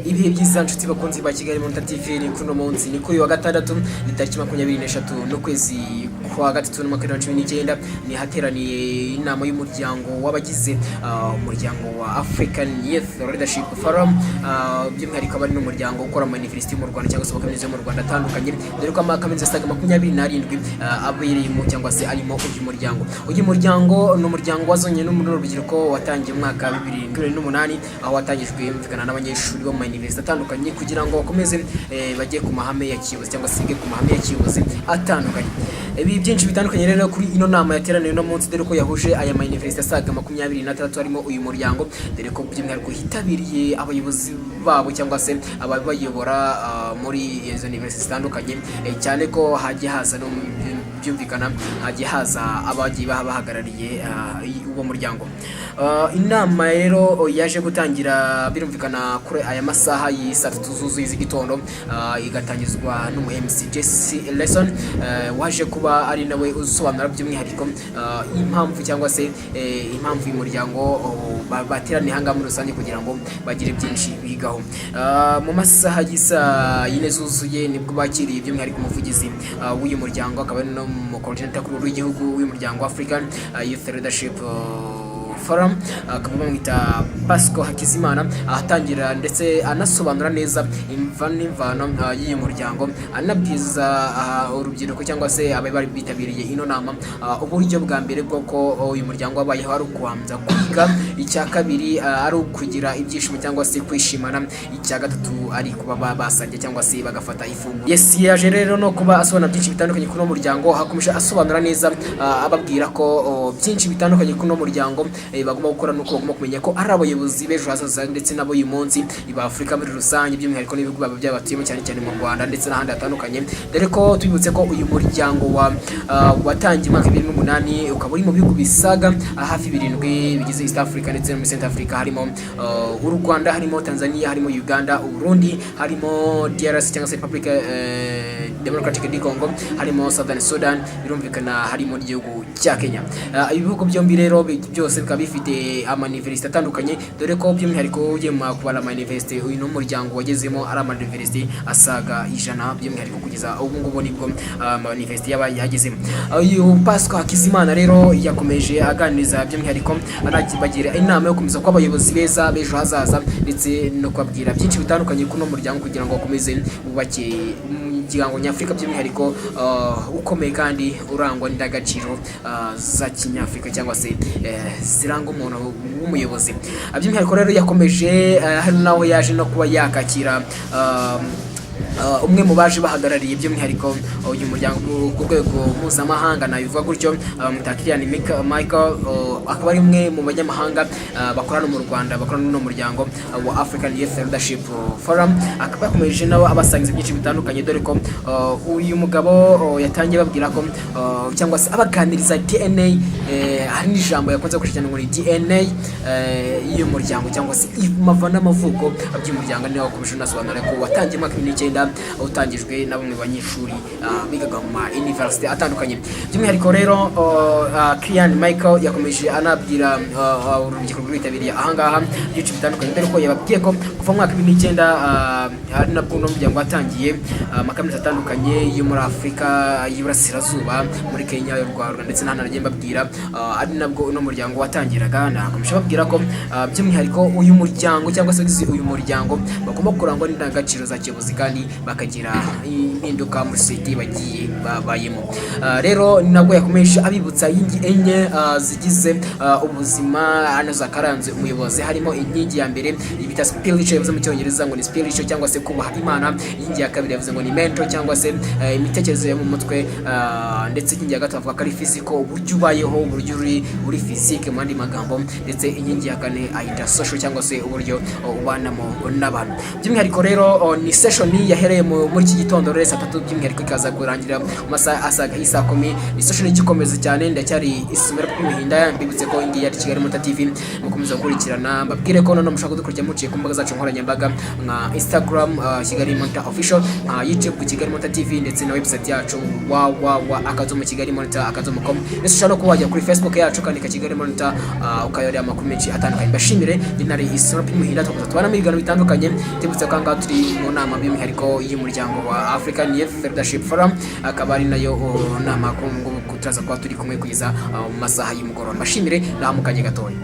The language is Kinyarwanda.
Ibihe byiza, nshuti bakunzi ba Kigali Monitor TV. Ni kuri uno munsi, ni kuri wa gatandatu, ni tariki 23 n'ukwezi kwa gatatu n'umwaka wa 2019, ni hateraniye inama y'umuryango w'abagize umuryango wa African Youth Leadership Forum, by'umwihariko abari n'umuryango ukora mu university mu Rwanda cyangwa se kaminuza yo mu Rwanda atandukanye, dore ko amakaminuza asaga 27 abereyemo cyangwa se arimo uyu muryango. Uyu muryango ni umuryango wazanye n'urubyiruko, watangiye umwaka wa 2008, aho watangijwe yumvikana n'abanyeshuri bo mu university atandukanye kugira ngo bakomeze bajye ku mahame ya kiyobozi cyangwa se bige ku mahame ya kiyobozi atandukanye. Ibi byinshi bitandukanye rero kuri ino nama yateraniye uno munsi, dore ko yahuje aya ma university asaga 26 harimo uyu muryango, dore ko by'umwihariko hitabiriye abayobozi babo cyangwa se ababayobora muri izo university zitandukanye, cyane ko hagiye haza no byumvikana hagiye haza abagiye bahagarariye uwo muryango. Inama rero yaje gutangira birumvikana kuri aya masaha y'i saa 3 zuzuye z'igitondo, igatangizwa n'umu MC Jesse Lesson, waje kuba ari nawe usobanura by'umwihariko impamvu cyangwa se impamvu y'umuryango bateraniye aha ngaha muri rusange kugira ngo bagire byinshi bigaho. Mu masaha y'isaa 4 zuzuye nibwo bakiriye by'umwihariko umuvugizi w'uyu muryango, akaba ari no mu coordinator kuri w'igihugu w'uyu muryango African Youth Leadership Forum, akaba bamwita Pascal Hakizimana, ahatangira ndetse anasobanura neza imva n'imvano y'uyu muryango, anabwiza urubyiruko cyangwa se abari bari bitabiriye ino nama uburyo bwa mbere bwo ko uyu muryango wabayeho ari ukubanza kwiga, icya kabiri ari ukugira ibyishimo cyangwa se kwishimana, icya gatatu ari kuba basangiye cyangwa se bagafata ifunguro. Yes, yaje rero no kuba asobanura byinshi bitandukanye kuri uno muryango. Hakomeje asobanura neza, ababwira ko byinshi bitandukanye kuri uno muryango bagomba gukora nuko bagomba kumenya ko ari abayobozi b'ejo hazaza ndetse n'abo uyu munsi ba Afurika muri rusange, by'umwihariko n'ibihugu baba byabatuyemo, cyane cyane mu Rwanda ndetse n'ahandi hatandukanye, dore ko tubibutse ko uyu muryango watangiye umwaka 2008, ukaba uri mu bihugu bisaga hafi birindwi bigize East Africa ndetse no muri Central Africa, harimo u Rwanda, harimo Tanzania, harimo Uganda, Uburundi, harimo DRC cyangwa se Republic Democratic du Congo, harimo Southern Sudan, birumvikana harimo n'igihugu cya Kenya. Ibihugu byombi rero byose bikaba bifite ama-university atandukanye, dore ko by'umwihariko ugiye mu kubara ama-university uyu ni umuryango wagezemo ari ama-university asaga 100, by'umwihariko kugeza ubu ngubu nibwo ama-university yaba yagezemo. Uyu Pascal Hakizimana rero yakomeje aganiriza by'umwihariko anabagira inama yo gukomeza kuba abayobozi beza b'ejo hazaza, ndetse no kubabwira byinshi bitandukanye kuri uno muryango kugira ngo bakomeze bubake umuryango nyafurika by'umwihariko ukomeye kandi urangwa n'indangagaciro za kinyafurika cyangwa se ziranga umuntu w'umuyobozi. By'umwihariko rero yakomeje hari naho yaje no kuba yakakira umwe mu baje bahagarariye by'umwihariko uyu muryango ku rwego mpuzamahanga, nabivuga gutyo, bamwita Kilian Michael, akaba ari umwe mu banyamahanga bakorana mu Rwanda, bakorana n'uno muryango wa African Youth Leadership Forum, akaba yakomeje nawe abasangiza byinshi bitandukanye, dore ko uyu mugabo yatangiye babwira ko cyangwa se abaganiriza DNA, hari n'ijambo yakunze gukoresha cyane ngo ni DNA y'uyu muryango cyangwa se amava n'amavuko by'umuryango. Niwe wakomeje unasobanura ko watangiye mu mwaka 2009, utangijwe na bamwe mu banyeshuri bigaga mu ma university atandukanye. By'umwihariko rero Kilian Michael yakomeje anabwira urubyiruko rwitabiriye ahangaha byinshi bitandukanye, dore ko yababwiye ko kuva mu mwaka wa 2009 ari nabwo uno muryango watangiye, amakaminuza atandukanye yo muri Afurika y'Iburasirazuba, muri Kenya, y'u Rwanda ndetse n'ahandi nagiye mbabwira, ari nabwo uno muryango watangiraga. Nakomeje babwira ko by'umwihariko uyu muryango cyangwa se abagize uyu muryango bagomba kurangwa n'indangagaciro za kiyobozi kandi bakagira impinduka muri sosiyete bagiye babayemo. Rero nabwo yakomeje abibutsa inkingi enye zigize ubuzima hano zakaranze umuyobozi, harimo inkingi ya mbere bita spiritual, yavuze mu Cyongereza ngo ni spiritual cyangwa se kubaha Imana. Inkingi ya kabiri yavuze ngo ni mental cyangwa se imitekerereze yo mu mutwe, ndetse inkingi ya gatatu avuga ko ari physical, uburyo ubayeho, uburyo uri physique mu yandi magambo, ndetse inkingi ya kane ayita social cyangwa se uburyo ubanamo n'abantu. By'umwihariko rero ni session yahereye ku isaha y'i saa 3 zuzuye, Yahereye muri iki gitondo rero saa 3, by'umwihariko ikaza kurangira mu masaha asaga y'isaa 10. Ni session igikomeza cyane. Ndacyari Isomero Muhinda. Mbibutse ko ngiyi ari Kigali Monitor TV mukomeza gukurikirana. Mbabwire ko noneho mushobora kudukurikira muciye ku mbuga zacu nkoranyambaga nka Instagram, Kigali Monitor Official, nka YouTube Kigali Monitor TV, ndetse na website yacu www.kigalimonitor.com. Ndetse ushobora no kuba wajya kuri Facebook yacu ukandika Kigali Monitor, ukayobora amakuru menshi atandukanye. Mbashimire, njye nari Isomero Muhinda. Tukomeza tubana mu biganiro bitandukanye. Tubibutse ko ahangaha turi mu nama by'umwihariko y'umuryango wa African Youth Leadership Forum, akaba ari nayo nama kuri ubu ngubu turaza kuba turi kumwe kugeza mu masaha y'umugoroba. Mbashimire naho mu kanya gatoya.